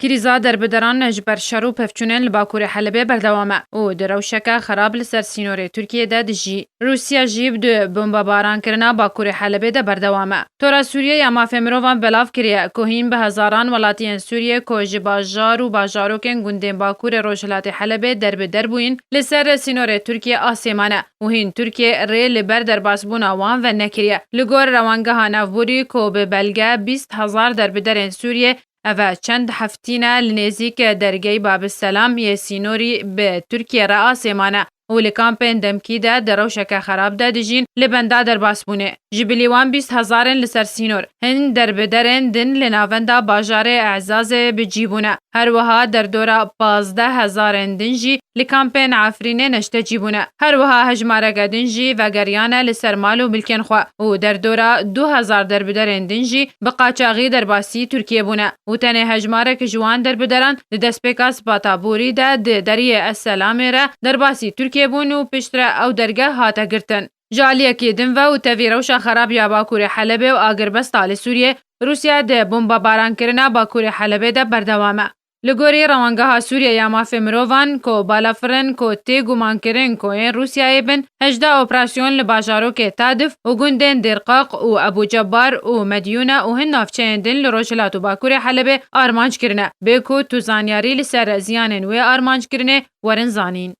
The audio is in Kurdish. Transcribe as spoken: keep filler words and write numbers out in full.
Krîza derbideran ji ber şer û pevçûnên li Bakurê Helebê berdewam e û di rewşeke xerab li ser sînorê Tirkiyê de dijî. Rûsya jî bi bombebaran kirina Bakurê Helebê de berdewam e. Tora Sûriye ya Mafê Mirovan belav kiriye ku hîn bi hezaran welatiyên Sûriye ku ji bajar û bajarokên gundên Bakurê Rojhilatê Helebê derbider bûyîn, li ser sînorê Tirkiye asê mane û hîn Tirkiye rê li ber derbasbûna wan venekiriye. Li gor Rewangeha Navborî ku bi belge bîst hezar derbiderên Sûriye, ev e çend heftî ne li nêzîk dergehî Babî Selam yê sînorî bi Tirkiye re asê mane û li kampên demkî de di rewşeke xerab de dijîn, li benda derbasbûnê. Ji bilî wan bîst hezarên li ser sînor, hin derbiderên din li navenda bajarê Ezazê bi cî bûne. Her wiha derdora pazdeh hezarên din jî li kampên Efrînê neştecî bûne. Her wiha hejmareke din jî vegeriyane li ser mal û milkên xwe û derdora du hezar derbiderên din jî bi qaçaxî derbasî Tirkiyê bûne û tenê hejmarek ji wan derbideran di destpêka sibata borî de di deriyê Es Selamê re derbasî Tirkiyê bûn û piştre ew dergeh hate girtin. Ji aliyekî din ve û tevî rewşa xerab ya Bakurê Helebê û agirbesta li Sûriyê, Rûsya di bombebarankirina Bakurê Helebê de berdewam e. Li gorî Rewangeha Sûriye ya Mafê Mirovan, ku balafir in ku tê gumankirin ku yên Rûsyayê bin, hejdeh operasyon li bajarokê Tadif û gundên Dêrqaq û Ebû Cebbar û Medyûne û hin navçeyên din li rojhilat û bakurê Helebê armanc kirine. Bê ku tu zanyarî li ser ziyanên wê armanckirinê werin zanîn.